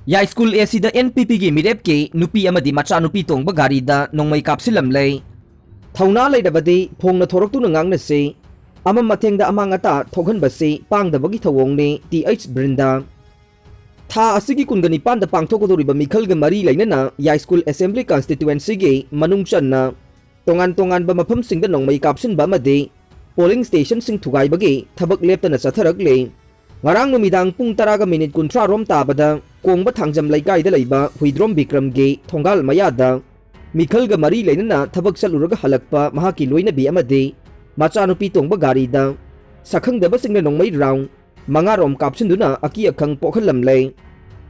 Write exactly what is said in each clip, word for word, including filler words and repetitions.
ꯌꯥꯏꯁ꯭ꯀꯨꯜ acid N P ꯄꯤꯒꯤ ꯃꯤꯔꯦꯞꯀꯤ ꯅꯨꯄꯤ ꯑꯃꯗꯤ ꯃꯆꯥꯅꯨꯄꯤ ꯇꯣꯡꯕ ꯒꯥꯔꯤꯗ ꯅꯣꯡꯃꯩ ꯀꯥꯞꯁꯤꯜꯂꯝꯂꯦ꯫ ꯊꯧꯅꯥ ꯂꯩꯔꯕꯗꯤ ꯐꯣꯡꯅ ꯊꯣꯔꯛꯇꯨꯅ ꯉꯥꯡꯅꯁꯤ꯫ ꯑꯃꯝ ꯑꯊꯦꯡꯗ ꯑꯃꯥꯡ ꯑꯇꯥ ꯊꯣꯛꯍꯟꯕꯁꯤ ꯄꯥꯡꯗꯕꯒꯤ ꯊꯧꯑꯣꯡꯅꯤ, ꯇꯤ ꯑꯩꯆ ꯕ꯭ꯔꯤꯟꯗꯥ꯫ ꯊꯥ ꯑꯁꯤꯒꯤ ꯀꯨꯟꯒ ꯅꯤꯄꯥꯟꯗ ꯄꯥꯡꯊꯣꯛꯀꯗꯧꯔꯤꯕ ꯃꯤꯈꯜꯒ ꯃꯔꯤ ꯂꯩꯅꯅ ꯌꯥꯏꯁ꯭ꯀꯨꯜ ꯑꯦꯁꯦꯝꯕ꯭ꯂꯤ ꯀꯟꯁꯇꯤꯇ꯭ꯌꯨꯑꯦꯟꯁꯤꯒꯤ ꯃꯅꯨꯡ ꯆꯟꯅ ꯇꯣꯉꯥꯟ ꯇꯣꯉꯥꯟꯕ ꯃꯐꯝꯁꯤꯡꯗ ꯅꯣꯡꯃꯩ ꯀꯥꯞꯁꯤꯟꯕ ꯑꯃꯗꯤ ꯄꯣꯂꯤꯡ ꯁ꯭ꯇꯦꯁꯟꯁꯤꯡ ꯊꯨꯒꯥꯏꯕꯒꯤ ꯊꯕꯛ ꯂꯦꯞꯇꯅ ꯆꯠꯊꯔꯛꯂꯤ꯫ ꯉꯔꯥꯡ ꯅꯨꯃꯤꯗꯥꯡ ꯄꯨꯡ ꯇꯔꯥꯒ ꯃꯤꯅꯤꯠ ꯀꯨꯟꯊ꯭ꯔꯥ ꯔꯣꯝ ꯇꯥꯕꯗ ꯀꯣꯡꯕ ꯊꯥꯡꯖꯝ ꯂꯩꯀꯥꯏꯗ ꯂꯩꯕ ꯍꯨꯏꯗ꯭ꯔꯣꯝ ꯕꯤꯀ꯭ꯔꯝꯒꯤ ꯊꯣꯡꯒꯥꯜ ꯃꯌꯥꯗ ꯃꯤꯈꯜꯒ ꯃꯔꯤ ꯂꯩꯅꯅ ꯊꯕꯛ ꯆꯠꯂꯨꯔꯒ ꯍꯜꯂꯛꯄ ꯃꯍꯥꯛꯀꯤ ꯂꯣꯏꯅꯕꯤ ꯑꯃꯗꯤ ꯃꯆꯥꯅꯨꯄꯤ ꯇꯣꯡꯕ ꯒꯥꯔꯤꯗ ꯁꯛꯈꯪꯗꯕꯁꯤꯡꯅ ꯅꯣꯡꯃꯩ ꯔꯥꯎꯟ ꯃꯉꯥ ꯔꯣꯝ ꯀꯥꯞꯁꯤꯟꯗꯨꯅ ꯑꯀꯤ ꯑꯈꯪ ꯄꯣꯛꯍꯜꯂꯝꯂꯦ꯫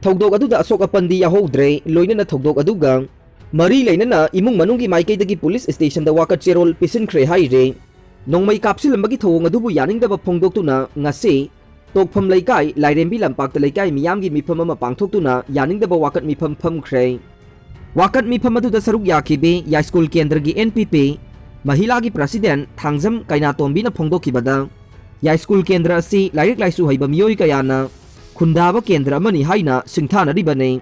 ꯊꯧꯗꯣꯛ ꯑꯗꯨꯗ ꯑꯁꯣꯛ ꯑꯄꯟꯗꯤ ꯌꯥꯎꯍꯧꯗ꯭ꯔꯦ꯫ ꯂꯣꯏꯅꯅ ꯊꯧꯗꯣꯛ ꯑꯗꯨꯒ ꯃꯔꯤ ꯂꯩꯅꯅ ꯏꯃꯨꯡ ꯃꯅꯨꯡꯒꯤ ꯃꯥꯏꯀꯩꯗꯒꯤ ꯄꯨꯂꯤꯁ ꯁ꯭ꯇꯦꯁꯟꯗ ꯋꯥꯀꯠ ꯆꯦꯔꯣꯜ ꯄꯤꯁꯤꯟꯈ꯭ꯔꯦ ꯍꯥꯏꯔꯦ꯫ ꯅꯣꯡꯃꯩ ꯀꯥꯞꯁꯤꯜꯂꯝꯕꯒꯤ ꯊꯧꯑꯣꯡ ꯑꯗꯨꯕꯨ ꯌꯥꯅꯤꯡꯗꯕ ꯐꯣꯡꯗꯣꯛꯇꯨꯅ ꯉꯁꯤ ꯇꯣꯛꯐꯝ ꯂꯩꯀꯥꯏ ꯂꯥꯏꯔꯦꯝꯕꯤ ꯂꯝꯄꯥꯛꯇ ꯂꯩꯀꯥꯏ ꯃꯤꯌꯥꯝꯒꯤ ꯃꯤꯐꯝ ꯑꯃ ꯄꯥꯡꯊꯣꯛꯇꯨꯅ ꯌꯥꯅꯤꯡꯗꯕ ꯋꯥꯀꯠ ꯃꯤꯐꯝ ꯐꯝꯈ꯭ꯔꯦ꯫ ꯋꯥꯀꯠ ꯃꯤꯐꯝ ꯑꯗꯨꯗ ꯁꯔꯨꯛ ꯌꯥꯈꯤꯕꯤ ꯌꯥꯏꯁ꯭ꯀꯨꯜ ꯀꯦꯟꯗ꯭ꯔꯒꯤ ꯑꯦꯟ ꯄꯤ ꯄꯤ ꯃꯍꯤꯂꯥꯒꯤ ꯄ꯭ꯔꯁꯤꯗꯦꯟꯠ ꯊꯥꯡꯖꯝ ꯀꯩꯅꯥꯇꯣꯝꯕꯤꯅ ꯐꯣꯡꯗꯣꯛꯈꯤꯕꯗ, ꯌꯥꯏꯁ꯭ꯀꯨꯜ ꯀꯦꯟꯗ꯭ꯔ ꯑꯁꯤ ꯂꯥꯏꯔꯤꯛ ꯂꯥꯏꯁꯨ ꯍꯩꯕ ꯃꯤꯑꯣꯏ ꯀꯌꯥꯅ ꯈꯨꯟꯗꯥꯕ ꯀꯦꯟꯗ꯭ꯔ ꯑꯃꯅꯤ ꯍꯥꯏꯅ ꯁꯤꯡꯊꯥꯅꯔꯤꯕꯅꯤ꯫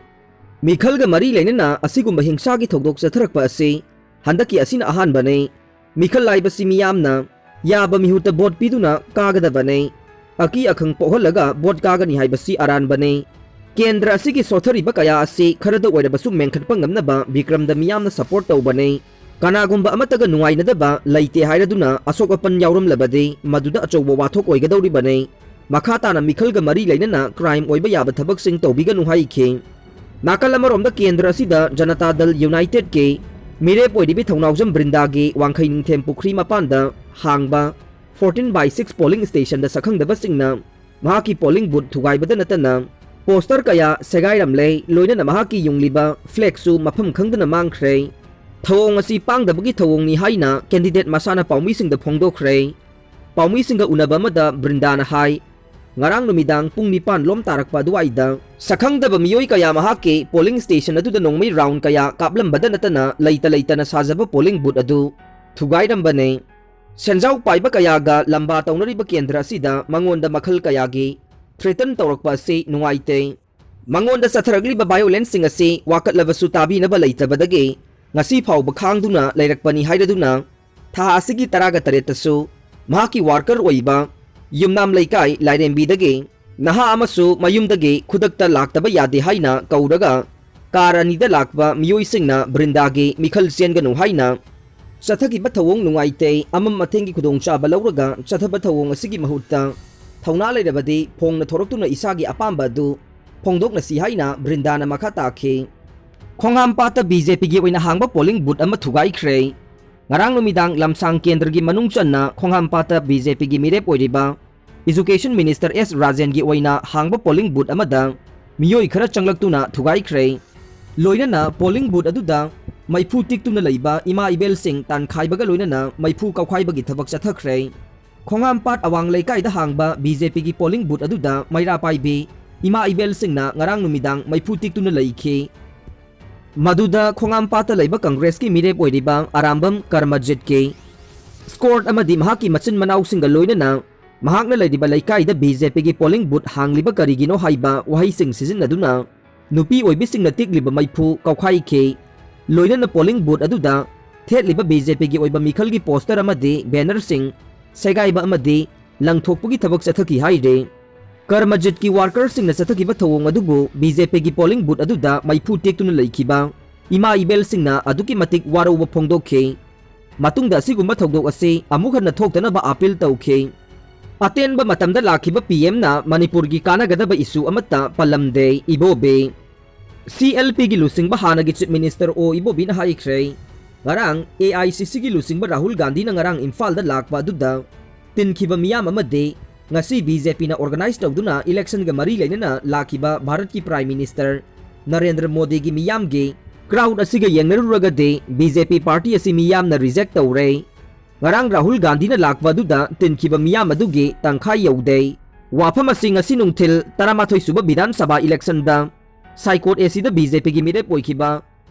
ꯃꯤꯈꯜꯒ ꯃꯔꯤ ꯂꯩꯅꯅ ꯑꯁꯤꯒꯨꯝꯕ ꯍꯤꯡꯁꯥꯒꯤ ꯊꯧꯗꯣꯛ ꯆꯠꯊꯔꯛꯄ ꯑꯁꯤ ꯍꯟꯗꯛꯀꯤ ꯑꯁꯤꯅ ꯑꯍꯥꯟꯕꯅꯤ꯫ ꯃꯤꯈꯜ ꯍꯥꯏꯕꯁꯤ ꯃꯤꯌꯥꯝꯅ ꯌꯥꯕ ꯃꯤꯍꯨꯠꯇ ꯚꯣꯠ ꯄꯤꯗꯨꯅ ꯀꯥꯒꯗꯕꯅꯤ꯫ ꯑꯀꯤ ꯑꯈꯪ ꯄꯣꯛꯍꯜꯂꯒ ꯚꯣꯠ ꯀꯥꯒꯅꯤ ꯍꯥꯏꯕꯁꯤ ꯑꯔꯥꯟꯕꯅꯤ꯫ ꯀꯦꯟꯗ꯭ꯔ ꯑꯁꯤꯒꯤ ꯁꯣꯠꯊꯔꯤꯕ ꯀꯌꯥ ꯑꯁꯤ ꯈꯔꯗ ꯑꯣꯏꯔꯕꯁꯨ ꯃꯦꯟꯈꯠꯄ ꯉꯝꯅꯕ ꯕꯤꯀ꯭ꯔꯝꯗ ꯃꯤꯌꯥꯝꯅ ꯁꯄꯣꯔꯠ ꯇꯧꯕꯅꯤ꯫ ꯀꯅꯥꯒꯨꯝꯕ ꯑꯃꯠꯇꯒ ꯅꯨꯡꯉꯥꯏꯅꯗꯕ ꯂꯩꯇꯦ ꯍꯥꯏꯔꯗꯨꯅ ꯑꯁꯣꯛ ꯑꯄꯟ ꯌꯥꯎꯔꯝꯂꯕꯗꯤ ꯃꯗꯨꯗ ꯑꯆꯧꯕ ꯋꯥꯊꯣꯛ ꯑꯣꯏꯒꯗꯧꯔꯤꯕꯅꯤ꯫ ꯃꯈꯥ ꯇꯥꯅ ꯃꯤꯈꯜꯒ ꯃꯔꯤ ꯂꯩꯅꯅ ꯀ꯭ꯔꯥꯏꯝ ꯑꯣꯏꯕ ꯌꯥꯕ ꯊꯕꯛꯁꯤꯡ ꯇꯧꯕꯤꯒꯅꯨ ꯍꯥꯏꯈꯤ꯫ ꯅꯥꯀꯜ ꯑꯃꯔꯣꯝꯗ ꯀꯦꯟꯗ꯭ꯔ ꯑꯁꯤꯗ ꯖꯅꯇꯥ ꯗꯜ ꯌꯨꯅꯥꯏꯇꯦꯗꯀꯤ ꯃꯤꯔꯦꯞ ꯑꯣꯏꯔꯤꯕꯤ ꯊꯧꯅꯥꯎꯖꯝ ꯕ꯭ꯔꯤꯟꯗꯥꯒꯤ ꯋꯥꯡꯈꯩ ꯅꯤꯡꯊꯦꯝ ꯄꯨꯈ꯭ꯔꯤ ꯃꯄꯥꯟꯗ ꯍꯥꯡꯕ fourteen by six ꯄꯣꯂꯤꯡ ꯁ꯭ꯇꯦꯁꯟꯗ ꯁꯛꯈꯪꯗꯕꯁꯤꯡꯅ ꯃꯍꯥꯛꯀꯤ ꯄꯣꯂꯤꯡ ꯕꯨꯊ ꯊꯨꯒꯥꯏꯕꯗ ꯅꯠꯇꯅ ꯄꯣꯁꯇꯔ ꯀꯌꯥ ꯁꯦꯒꯥꯏꯔꯝꯂꯦ, ꯂꯣꯏꯅꯅ ꯃꯍꯥꯛꯀꯤ ꯌꯨꯡꯂꯤꯕ ꯐ꯭ꯂꯦꯒꯁꯨ ꯃꯐꯝ ꯈꯪꯗꯅ ꯃꯥꯡꯈ꯭ꯔꯦ꯫ ꯊꯧꯑꯣꯡ ꯑꯁꯤ ꯄꯥꯡꯗꯕꯒꯤ ꯊꯧꯑꯣꯡꯅꯤ ꯍꯥꯏꯅ ꯀꯦꯟꯗꯤꯗꯦꯠ ꯃꯁꯥꯅ ꯄꯥꯎꯃꯤꯁꯤꯡꯗ ꯐꯣꯡꯗꯣꯛꯈ꯭ꯔꯦ꯫ ꯄꯥꯎꯃꯤꯁꯤꯡꯒ ꯎꯅꯕ ꯑꯃꯗ ꯕ꯭ꯔꯤꯟꯗꯥꯅ ꯍꯥꯏ, ꯉꯔꯥꯡ ꯅꯨꯃꯤꯗꯥꯡ ꯄꯨꯡ ꯅꯤꯄꯥꯟ ꯂꯣꯝ ꯇꯥꯔꯛꯄ ꯑꯗꯨꯋꯥꯏꯗ ꯁꯛꯈꯪꯗꯕ ꯃꯤꯑꯣꯏ ꯀꯌꯥ ꯃꯍꯥꯛꯀꯤ ꯄꯣꯂꯤꯡ ꯁ꯭ꯇꯦꯁꯟ ꯑꯗꯨꯗ ꯅꯣꯡꯃꯩ ꯔꯥꯎꯟ ꯀꯌꯥ ꯀꯥꯞꯂꯝꯕꯗ ꯅꯠꯇꯅ ꯂꯩꯇ ꯂꯩꯇꯅ ꯁꯥꯖꯕ ꯄꯣꯂꯤꯡ ꯕꯨꯊ ꯑꯗꯨ ꯊꯨꯒꯥꯏꯔꯝꯕꯅꯦ꯫ ꯁꯦꯟꯖꯥꯎ ꯄꯥꯏꯕ ꯀꯌꯥꯒ ꯂꯝꯕꯥ ꯇꯧꯅꯔꯤꯕ ꯀꯦꯟꯗ꯭ꯔ ꯑꯁꯤꯗ ꯃꯉꯣꯟꯗ ꯃꯈꯜ ꯀꯌꯥꯒꯤ ꯊ꯭ꯔꯦꯇꯟ ꯇꯧꯔꯛꯄ ꯑꯁꯤ ꯅꯨꯡꯉꯥꯏꯇꯦ꯫ ꯃꯉꯣꯟꯗ ꯆꯠꯊꯔꯛꯂꯤꯕ violenceꯁꯤꯡ ꯑꯁꯤ ꯋꯥꯀꯠꯂꯕꯁꯨ ꯇꯥꯕꯤꯅꯕ ꯂꯩꯇꯕꯗꯒꯤ ꯉꯁꯤ ꯐꯥꯎꯕ ꯈꯥꯡꯗꯨꯅ ꯂꯩꯔꯛꯄꯅꯤ ꯍꯥꯏꯔꯗꯨꯅ, ꯊꯥ ꯑꯁꯤꯒꯤ ꯇꯔꯥꯒ ꯇꯔꯦꯠꯇꯁꯨ ꯃꯍꯥꯛꯀꯤ worker ꯑꯣꯏꯕ ꯌꯨꯝꯅꯥꯝ ꯂꯩꯀꯥꯏ ꯂꯥꯏꯔꯦꯝꯕꯤꯗꯒꯤ ꯅꯍꯥ ꯑꯃꯁꯨ ꯃꯌꯨꯝꯗꯒꯤ ꯈꯨꯗꯛꯇ ꯂꯥꯛꯇꯕ ꯌꯥꯗꯦ ꯍꯥꯏꯅ ꯀꯧꯔꯒ ꯀꯥꯔ ꯑꯅꯤꯗ ꯂꯥꯛꯄ ꯃꯤꯑꯣꯏꯁꯤꯡꯅ ꯕ꯭ꯔꯤꯟꯗꯥꯒꯤ ꯃꯤꯈꯜ ꯆꯦꯟꯒꯅꯨ ꯍꯥꯏꯅ ꯆꯠꯊꯈꯤꯕ ꯊꯧꯑꯣꯡ ꯅꯨꯡꯉꯥꯏꯇꯦ, ꯑꯃꯝ ꯑꯊꯦꯡꯒꯤ ꯈꯨꯗꯣꯡꯆꯥꯕ ꯂꯧꯔꯒ ꯆꯠꯊꯕ ꯊꯧꯑꯣꯡ ꯑꯁꯤꯒꯤ ꯃꯍꯨꯠꯇ ꯊꯧꯅꯥ ꯂꯩꯔꯕꯗꯤ ꯐꯣꯡꯅ ꯊꯣꯔꯛꯇꯨꯅ ꯏꯁꯥꯒꯤ ꯑꯄꯥꯝꯕ ꯑꯗꯨ ꯐꯣꯡꯗꯣꯛꯅꯁꯤ ꯍꯥꯏꯅ ꯕ꯭ꯔꯤꯟꯗꯥꯅ ꯃꯈꯥ ꯇꯥꯈꯤ꯫ ꯈꯣꯡꯍꯥꯝꯄꯥꯠꯇ BJPꯒꯤ ꯑꯣꯏꯅ ꯍꯥꯡꯕ polling booth ꯑꯃ ꯊꯨꯒꯥꯏꯈ꯭ꯔꯦ꯫ ꯉꯔꯥꯡ ꯅꯨꯃꯤꯗꯥꯡ ꯂꯝꯁꯥꯡ ꯀꯦꯟꯗ꯭ꯔꯒꯤ ꯃꯅꯨꯡ ꯆꯟꯅ ꯈꯣꯡꯍꯥꯝꯄꯥꯠꯇ BJPꯒꯤ ꯃꯤꯔꯦꯞ ꯑꯣꯏꯔꯤꯕ Education Minister S ꯔꯥꯖꯦꯟꯒꯤ ꯑꯣꯏꯅ ꯍꯥꯡꯕ polling booth ꯑꯃꯗ ꯃꯤꯑꯣꯏ ꯈꯔ ꯆꯪꯂꯛꯇꯨꯅ ꯊꯨꯒꯥꯏꯈ꯭ꯔꯦ꯫ ꯂꯣꯏꯅꯅ polling booth ꯑꯗꯨꯗ ꯃꯩꯐꯨ ꯇꯤꯛꯇꯨꯅ ꯂꯩꯕ ꯏꯃꯥ ꯏꯕꯦꯜꯁꯤꯡ ꯇꯥꯟꯈꯥꯏꯕꯒ ꯂꯣꯏꯅꯅ ꯃꯩꯐꯨ ꯀꯥꯎꯈꯥꯏꯕꯒꯤ ꯊꯕꯛ ꯆꯠꯊꯈ꯭ꯔꯦ꯫ ꯈꯣꯡꯍꯥꯝꯄꯥꯠ ꯑꯋꯥꯡ ꯂꯩꯀꯥꯏꯗ ꯍꯥꯡꯕ BJPꯒꯤ polling booth ꯑꯗꯨꯗ ꯃꯩꯔꯥ ꯄꯥꯏꯕꯤ ꯏꯃꯥ ꯏꯕꯦꯜꯁꯤꯡꯅ ꯉꯔꯥꯡ ꯅꯨꯃꯤꯗꯥꯡ ꯃꯩꯐꯨ ꯇꯤꯛꯇꯨꯅ ꯂꯩꯈꯤ꯫ ꯃꯗꯨꯗ ꯈꯣꯡꯍꯥꯝꯄꯥꯠꯇ ꯂꯩꯕ ꯀꯪꯒ꯭ꯔꯦꯁꯀꯤ ꯃꯤꯔꯦꯞ ꯑꯣꯏꯔꯤꯕ ꯑꯔꯥꯝꯕꯝ ꯀꯔꯃꯖꯤꯠꯀꯤ ꯁ꯭ꯀꯣꯔꯠ ꯑꯃꯗꯤ ꯃꯍꯥꯛꯀꯤ ꯃꯆꯤꯟ ꯃꯅꯥꯎꯁꯤꯡꯒ ꯂꯣꯏꯅꯅ ꯃꯍꯥꯛꯅ ꯂꯩꯔꯤꯕ ꯂꯩꯀꯥꯏꯗ BJPꯒꯤ polling booth ꯍꯥꯡꯂꯤꯕ ꯀꯔꯤꯒꯤꯅꯣ ꯍꯥꯏꯕ ꯋꯥꯍꯩꯁꯤꯡ ꯁꯤꯖꯤꯟꯅꯗꯨꯅ ꯅꯨꯄꯤ ꯑꯣꯏꯕꯤꯁꯤꯡꯅ ꯇꯤꯛꯂꯤꯕ ꯃꯩꯐꯨ ꯀꯥꯎꯈꯥꯏꯈꯤ꯫ ꯂꯣꯏꯅꯅ polling booth ꯑꯗꯨꯗ ꯊꯦꯠꯂꯤꯕ BJPꯒꯤ ꯑꯣꯏꯕ ꯃꯤꯈꯜꯒꯤ poster ꯑꯃꯗꯤ bannerꯁꯤꯡ ꯁꯦꯒꯥꯏꯕ ꯑꯃꯗꯤ ꯂꯪꯊꯣꯛꯄꯒꯤ ꯊꯕꯛ ꯆꯠꯊꯈꯤ ꯍꯥꯏꯔꯤ꯫ ꯀꯔꯃꯖꯤꯠꯀꯤ workerꯁꯤꯡꯅ ꯆꯠꯊꯈꯤꯕ ꯊꯧꯑꯣꯡ ꯑꯗꯨꯕꯨ BJPꯒꯤ polling booth ꯑꯗꯨꯗ ꯃꯩꯐꯨ ꯇꯦꯛꯇꯨꯅ ꯂꯩꯈꯤꯕ ꯏꯃꯥ ꯏꯕꯦꯜꯁꯤꯡꯅ ꯑꯗꯨꯛꯀꯤ ꯃꯇꯤꯛ ꯋꯥꯔꯧꯕ ꯐꯣꯡꯗꯣꯛꯈꯤ꯫ ꯃꯇꯨꯡꯗ ꯑꯁꯤꯒꯨꯝꯕ ꯊꯧꯗꯣꯛ ꯑꯁꯤ ꯑꯃꯨꯛ ꯍꯟꯅ ꯊꯣꯛꯇꯅꯕ appeal ꯇꯧꯈꯤ꯫ ꯑꯇꯦꯟꯕ ꯃꯇꯝꯗ ꯂꯥꯛꯈꯤꯕ PMꯅ ꯃꯅꯤꯄꯨꯔꯒꯤ ꯀꯥꯟꯅꯒꯗꯕ issue ꯑꯃꯠꯇ ꯄꯜꯂꯝꯗꯦ, ꯏꯕꯣꯕꯤ꯫ CLPꯒꯤ ꯂꯨꯆꯤꯡꯕ ꯍꯥꯟꯅꯒꯤ Chief Minister ꯑꯣ ꯏꯕꯣꯕꯤꯅ ꯍꯥꯏꯈ꯭ꯔꯦ, ꯉꯔꯥꯡ AICCꯒꯤ ꯂꯨꯆꯤꯡꯕ ꯔꯥꯍꯨꯜ ꯒꯥꯟꯙꯤꯅ ꯉꯔꯥꯡ ꯏꯝꯐꯥꯜꯗ ꯂꯥꯛꯄ ꯑꯗꯨꯗ ꯇꯤꯟꯈꯤꯕ ꯃꯤꯌꯥꯝ ꯑꯃꯗꯤ ꯉꯁꯤ BJPꯅ organize ꯇꯧꯗꯨꯅ electionꯒ ꯃꯔꯤ ꯂꯩꯅꯅ ꯂꯥꯛꯈꯤꯕ ꯚꯥꯔꯠꯀꯤ Prime Minister ꯅꯔꯦꯟꯗ꯭ꯔ ꯃꯣꯗꯤꯒꯤ ꯃꯤꯌꯥꯝꯒꯤ crowd ꯑꯁꯤꯒ ꯌꯦꯡꯅꯔꯨꯔꯒꯗꯤ BJP party ꯑꯁꯤ ꯃꯤꯌꯥꯝꯅ reject ꯇꯧꯔꯦ꯫ ꯉꯔꯥꯡ ꯔꯥꯍꯨꯜ ꯒꯥꯟꯙꯤꯅ ꯂꯥꯛꯄ ꯑꯗꯨꯗ ꯇꯤꯟꯈꯤꯕ ꯃꯤꯌꯥꯝ ꯑꯗꯨꯒꯤ ꯇꯪꯈꯥꯏ ꯌꯧꯗꯦ꯫ ꯋꯥꯐꯝ ꯑꯁꯤ ꯉꯁꯤ ꯅꯨꯡꯊꯤꯜ ꯇꯔꯥꯃꯥꯊꯣꯏ ꯁꯨꯕ ꯕꯤꯙꯥꯟ ꯁꯚꯥ electionꯗ ꯁꯥꯏꯀꯣꯠ ACꯗ BJPꯒꯤ ꯃꯤꯔꯦꯞ ꯑꯣꯏꯈꯤꯕ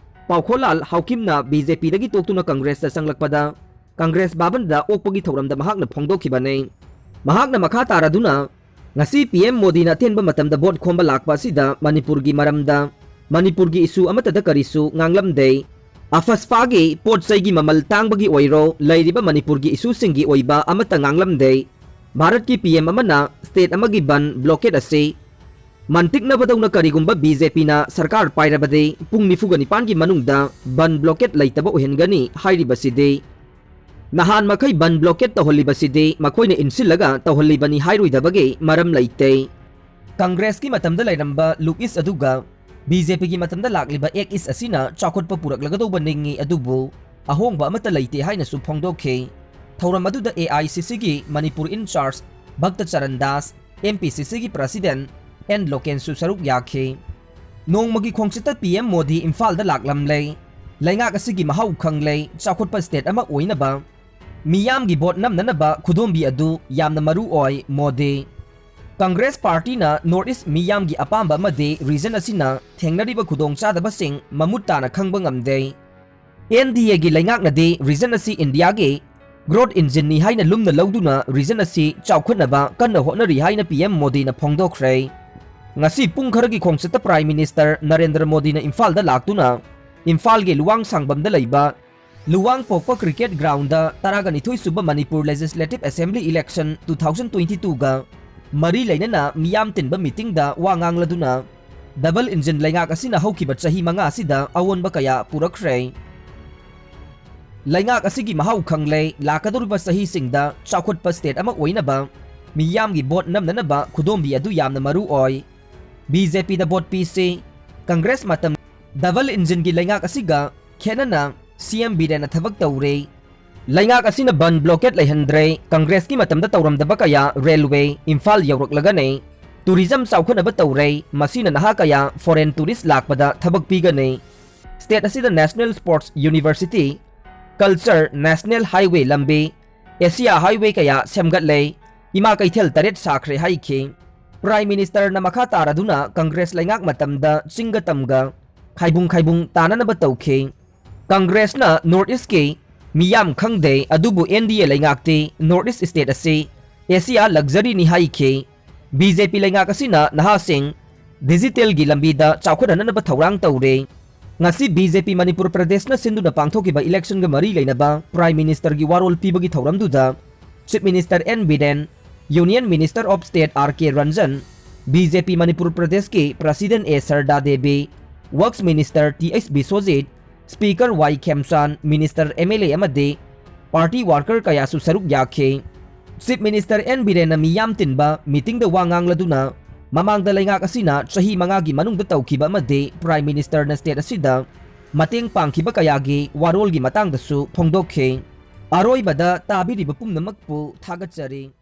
ꯄꯥꯎꯈꯣꯜꯂꯥꯜ ꯍꯥꯎꯀꯤꯝꯅ BJPꯗꯒꯤ ꯇꯣꯛꯇꯨꯅ ꯀꯪꯒ꯭ꯔꯦꯁꯇ ꯆꯪꯂꯛꯄꯗ ꯀꯪꯒ꯭ꯔꯦꯁ ꯚꯥꯕꯟꯗ ꯑꯣꯛꯄꯒꯤ ꯊꯧꯔꯝꯗ ꯃꯍꯥꯛꯅ ꯐꯣꯡꯗꯣꯛꯈꯤꯕꯅꯤ꯫ ꯃꯍꯥꯛꯅ ꯃꯈꯥ ꯇꯥꯔꯗꯨꯅ, ꯉꯁꯤ ꯄꯤ ꯑꯦꯝ ꯃꯣꯗꯤꯅ ꯑꯊꯦꯟꯕ ꯃꯇꯝꯗ ꯚꯣꯠ ꯈꯣꯝꯕ ꯂꯥꯛꯄ ꯑꯁꯤꯗ ꯃꯅꯤꯄꯨꯔꯒꯤ ꯃꯔꯝꯗ, ꯃꯅꯤꯄꯨꯔꯒꯤ ꯏꯁꯨ ꯑꯃꯠꯇꯗ ꯀꯔꯤꯁꯨ ꯉꯥꯡꯂꯝꯗꯦ꯫ ꯑꯐꯁꯐꯥꯒꯤ ꯄꯣꯠ ꯆꯩꯒꯤ ꯃꯃꯜ ꯇꯥꯡꯕꯒꯤ ꯑꯣꯏꯔꯣ, ꯂꯩꯔꯤꯕ ꯃꯅꯤꯄꯨꯔꯒꯤ ꯏꯁꯨꯁꯤꯡꯒꯤ ꯑꯣꯏꯕ ꯑꯃꯠꯇ ꯉꯥꯡꯂꯝꯗꯦ꯫ ꯚꯥꯔꯠꯀꯤ ꯄꯤ ꯑꯦꯝ ꯑꯃꯅ ꯁ꯭ꯇꯦꯠ ꯑꯃꯒꯤ ꯕꯟ ꯕ꯭ꯂꯣꯀꯦꯠ ꯑꯁꯤ ꯃꯟꯇꯤꯛꯅꯕꯗꯧꯅ ꯀꯔꯤꯒꯨꯝꯕ ꯕꯤ ꯖꯦ ꯄꯤꯅ ꯁꯔꯀꯥꯔ ꯄꯥꯏꯔꯕꯗꯤ ꯄꯨꯡ ꯅꯤꯐꯨꯒ ꯅꯤꯄꯥꯟꯒꯤ ꯃꯅꯨꯡꯗ ꯕꯟ ꯕ꯭ꯂꯣꯀꯦꯠ ꯂꯩꯇꯕ ꯑꯣꯏꯍꯟꯒꯅꯤ ꯍꯥꯏꯔꯤꯕꯁꯤꯗꯤ꯫ ꯅꯍꯥꯟ ꯃꯈꯩ ꯕꯟ ꯕ꯭ꯂꯣꯀꯦꯠ ꯇꯧꯍꯜꯂꯤꯕꯁꯤꯗꯤ ꯃꯈꯣꯏꯅ ꯏꯟꯁꯤꯜꯂꯒ ꯇꯧꯍꯜꯂꯤꯕꯅꯤ ꯍꯥꯏꯔꯣꯏꯗꯕꯒꯤ ꯃꯔꯝ ꯂꯩꯇꯦ꯫ ꯀꯪꯒ꯭ꯔꯦꯁꯀꯤ ꯃꯇꯝꯗ ꯂꯩꯔꯝꯕ ꯂꯨꯛ ꯏꯁ ꯑꯗꯨꯒ ꯕꯤ ꯖꯦ ꯄꯤꯒꯤ ꯃꯇꯝꯗ ꯂꯥꯛꯂꯤꯕ ꯑꯦꯛ ꯏꯁ ꯑꯁꯤꯅ ꯆꯥꯎꯈꯠꯄ ꯄꯨꯔꯛꯂꯒꯗꯧꯕ ꯅꯤꯡꯏ, ꯑꯗꯨꯕꯨ ꯑꯍꯣꯡꯕ ꯑꯃꯠꯇ ꯂꯩꯇꯦ ꯍꯥꯏꯅꯁꯨ ꯐꯣꯡꯗꯣꯛꯈꯤ꯫ ꯊꯧꯔꯝ ꯑꯗꯨꯗ ꯑꯦ ꯑꯥꯏ ꯁꯤ ꯁꯤꯒꯤ Manipur in charge Bhakta Charan Das, M P C ꯁꯤꯒꯤ ꯄ꯭ꯔꯁꯤꯗꯦꯟꯠ ꯑꯦꯟ ꯂꯣꯀꯦꯟꯁꯨ ꯁꯔꯨꯛ ꯌꯥꯈꯤ꯫ ꯅꯣꯡꯃꯒꯤ ꯈꯣꯡꯆꯠꯇ ꯄꯤ ꯑꯦꯝ ꯃꯣꯗꯤ ꯏꯝꯐꯥꯜꯗ ꯂꯥꯛꯂꯝꯂꯦ꯫ ꯂꯩꯉꯥꯛ ꯑꯁꯤꯒꯤ ꯃꯍꯥꯎ ꯈꯪꯂꯦ, ꯆꯥꯎꯈꯠꯄ ꯁ꯭ꯇꯦꯠ ꯑꯃ ꯑꯣꯏꯅꯕ ꯃꯤꯌꯥꯝꯒꯤ ꯚꯣꯠ ꯅꯝꯅꯅꯕ ꯈꯨꯗꯣꯝꯕꯤ ꯑꯗꯨ ꯌꯥꯝꯅ ꯃꯔꯨ ꯑꯣꯏ, ꯃꯣꯗꯤ꯫ ꯀꯪꯒ꯭ꯔꯦꯁ ꯄꯥꯔꯇꯤꯅ ꯅꯣꯔꯠ ꯏꯁ ꯃꯤꯌꯥꯝꯒꯤ ꯑꯄꯥꯝꯕ ꯑꯃꯗꯤ ꯔꯤꯖꯟ ꯑꯁꯤꯅ ꯊꯦꯡꯅꯔꯤꯕ ꯈꯨꯗꯣꯡꯆꯥꯗꯕꯁꯤꯡ ꯃꯃꯨꯠ ꯇꯥꯅ ꯈꯪꯕ ꯉꯝꯗꯦ꯫ ꯑꯦꯟ ꯗꯤ ꯑꯦꯒꯤ ꯂꯩꯉꯥꯛꯅꯗꯤ ꯔꯤꯖꯟ ꯑꯁꯤ ꯏꯟꯗꯤꯌꯥꯒꯤ ꯒ꯭ꯔꯣꯠ ꯏꯟꯖꯤꯟꯅꯤ ꯍꯥꯏꯅ ꯂꯨꯝꯅ ꯂꯧꯗꯨꯅ ꯔꯤꯖꯟ ꯑꯁꯤ ꯆꯥꯎꯈꯠꯅꯕ ꯀꯟꯅ ꯍꯣꯠꯅꯔꯤ ꯍꯥꯏꯅ ꯄꯤ ꯑꯦꯝ ꯃꯣꯗꯤꯅ ꯐꯣꯡꯗꯣꯛꯈ꯭ꯔꯦ꯫ ꯉꯁꯤ ꯄꯨꯡ ꯈꯔꯒꯤ ꯈꯣꯡꯆꯠꯇ ꯄ꯭ꯔꯥꯏꯝ ꯃꯤꯅꯤꯁꯇꯔ ꯅꯔꯦꯟꯗ꯭ꯔ ꯃꯣꯗꯤꯅ ꯏꯝꯐꯥꯜꯗ ꯂꯥꯛꯇꯨꯅ ꯏꯝꯐꯥꯜꯒꯤ ꯂꯨꯋꯥꯡ ꯁꯥꯡꯕꯝꯗ ꯂꯩꯕ ꯂꯨꯋꯥꯡꯄꯣꯛꯄ ꯀ꯭ꯔꯤꯀꯦꯠ ꯒ꯭ꯔꯥꯎꯟꯗ ꯇꯔꯥꯒ ꯅꯤꯊꯣꯏ ꯁꯨꯕ Manipur legislative assembly election two thousand twenty ꯇꯨꯒ ꯃꯔꯤ ꯂꯩꯅꯅ ꯃꯤꯌꯥꯝ ꯇꯤꯟꯕ ꯃꯤꯇꯤꯡꯗ ꯋꯥ ꯉꯥꯡꯂꯗꯨꯅ, ꯗꯕꯜ ꯏꯟꯖꯤꯟ ꯂꯩꯉꯥꯛ ꯑꯁꯤꯅ ꯍꯧꯈꯤꯕ ꯆꯍꯤ ꯃꯉꯥ ꯑꯁꯤꯗ ꯑꯑꯣꯟꯕ ꯀꯌꯥ ꯄꯨꯔꯛꯈ꯭ꯔꯦ꯫ ꯂꯩꯉꯥꯛ ꯑꯁꯤꯒꯤ ꯃꯍꯥꯎ ꯈꯪꯂꯦ, ꯂꯥꯛꯀꯗꯧꯔꯤꯕ ꯆꯍꯤꯁꯤꯡꯗ ꯆꯥꯎꯈꯠꯄ ꯁ꯭ꯇꯦꯠ ꯑꯃ ꯑꯣꯏꯅꯕ ꯃꯤꯌꯥꯝꯒꯤ ꯚꯣꯠ ꯅꯝꯅꯅꯕ ꯈꯨꯗꯣꯝꯕꯤ ꯑꯗꯨ ꯌꯥꯝꯅ ꯃꯔꯨ ꯑꯣꯏ꯫ ꯕꯤ ꯖꯦ ꯄꯤꯗ ꯚꯣꯠ ꯄꯤꯁꯤ꯫ ꯀꯪꯒ꯭ꯔꯦꯁ ꯃꯇꯝ ꯗꯕꯜ ꯏꯟꯖꯤꯟꯒꯤ ꯂꯩꯉꯥꯛ ꯑꯁꯤꯒ ꯈꯦꯠꯅꯅ ꯁꯤ ꯑꯦꯝ ꯕꯤꯔꯦꯟꯅ ꯊꯕꯛ ꯇꯧꯔꯦ꯫ ꯂꯩꯉꯥꯛ ꯑꯁꯤꯅ ꯕꯟ ꯕ꯭ꯂꯣꯀꯦꯠ ꯂꯩꯍꯟꯗ꯭ꯔꯦ꯫ ꯀꯪꯒ꯭ꯔꯦꯁꯀꯤ ꯃꯇꯝꯗ ꯇꯧꯔꯝꯗꯕ ꯀꯌꯥ ꯔꯦꯜꯋꯦ ꯏꯝꯐꯥꯜ ꯌꯧꯔꯛꯂꯒꯅꯤ꯫ ꯇꯨꯔꯤꯖꯝ ꯆꯥꯎꯈꯠꯅꯕ ꯇꯧꯔꯦ꯫ ꯃꯁꯤꯅ ꯅꯍꯥ ꯀꯌꯥ ꯐꯣꯔꯦꯟ ꯇꯨꯔꯤꯁ ꯂꯥꯛꯄꯗ ꯊꯕꯛ ꯄꯤꯒꯅꯤ꯫ ꯁ꯭ꯇꯦꯠ ꯑꯁꯤꯗ national sports university, culture, national highway ꯂꯝꯕꯤ, ꯑꯦꯁꯤꯌꯥ ꯍꯥꯏꯋꯦ ꯀꯌꯥ ꯁꯦꯝꯒꯠꯂꯦ꯫ ꯏꯃꯥ ꯀꯩꯊꯦꯜ ꯇꯔꯦꯠ ꯁꯥꯈ꯭ꯔꯦ ꯍꯥꯏꯈꯤ꯫ ꯄ꯭ꯔꯥꯏꯝ ꯃꯤꯅꯤꯁꯇꯔꯅ ꯃꯈꯥ ꯇꯥꯔꯗꯨꯅ ꯀꯪꯒ꯭ꯔꯦꯁ ꯂꯩꯉꯥꯛ ꯃꯇꯝꯗ ꯆꯤꯡꯒ ꯇꯝꯒ, ꯈꯥꯏꯕꯨꯡ ꯈꯥꯏꯕꯨꯡ ꯇꯥꯅꯅꯕ ꯇꯧꯈꯤ꯫ ꯀꯪꯒ꯭ꯔꯦꯁꯅ ꯅꯣꯔꯠ ꯏꯁꯀꯤ ꯃꯤꯌꯥꯝ ꯈꯪꯗꯦ, ꯑꯗꯨꯕꯨ ꯑꯦꯟ ꯗꯤ ꯑꯦ ꯂꯩꯉꯥꯛꯇꯤ ꯅꯣꯔꯠ ꯏꯁ ꯁ꯭ꯇꯦꯠ ꯑꯁꯤ ꯑꯦꯁꯤꯌꯥ ꯂꯛꯖꯔꯤꯅꯤ ꯍꯥꯏꯈꯤ꯫ ꯕꯤ ꯖꯦ ꯄꯤ ꯂꯩꯉꯥꯛ ꯑꯁꯤꯅ ꯅꯍꯥꯁꯤꯡ digitalꯒꯤ ꯂꯝꯕꯤꯗ ꯆꯥꯎꯈꯠꯍꯟꯅꯅꯕ ꯊꯧꯔꯥꯡ ꯇꯧꯔꯦ꯫ ꯉꯁꯤ ꯕꯤ ꯖꯦ ꯄꯤ ꯃꯅꯤꯄꯨꯔ ꯄ꯭ꯔꯗꯦꯁꯅ ꯁꯤꯟꯗꯨꯅ ꯄꯥꯡꯊꯣꯛꯈꯤꯕ electionꯒ ꯃꯔꯤ ꯂꯩꯅꯕ Prime Ministerꯒꯤ ꯋꯥꯔꯣꯜ ꯄꯤꯕꯒꯤ ꯊꯧꯔꯝꯗꯨꯗ Chief Minister N Biren, Union Minister of State R K Ranjan, B J P Manipur ꯄ꯭ꯔꯗꯦꯁꯀꯤ President A Sarda Devi, Works Minister T H Biswajit, Speaker Y Khemchand, Minister, M L A ꯑꯃꯗꯤ party worker ꯀꯌꯥꯁꯨ ꯁꯔꯨꯛ ꯌꯥꯈꯤ꯫ Chief Minister ꯑꯦꯟ ꯕꯤꯔꯦꯟꯅ ꯃꯤꯌꯥꯝ ꯇꯤꯟꯕ meetingꯗ ꯋꯥ ꯉꯥꯡꯂꯗꯨꯅ ꯃꯃꯥꯡꯗ ꯂꯩꯉꯥꯛ ꯑꯁꯤꯅ ꯆꯍꯤ ꯃꯉꯥꯒꯤ ꯃꯅꯨꯡꯗ ꯇꯧꯈꯤꯕ ꯑꯃꯗꯤ Prime Ministerꯅ state ꯑꯁꯤꯗ ꯃꯇꯦꯡ ꯄꯥꯡꯈꯤꯕ ꯀꯌꯥꯒꯤ ꯋꯥꯔꯣꯜꯒꯤ ꯃꯇꯥꯡꯗꯁꯨ ꯐꯣꯡꯗꯣꯛꯈꯤ꯫ ꯑꯔꯣꯏꯕꯗ ꯇꯥꯕꯤꯔꯤꯕ ꯄꯨꯝꯅꯃꯛꯄꯨ ꯊꯥꯒꯠꯆꯔꯤ꯫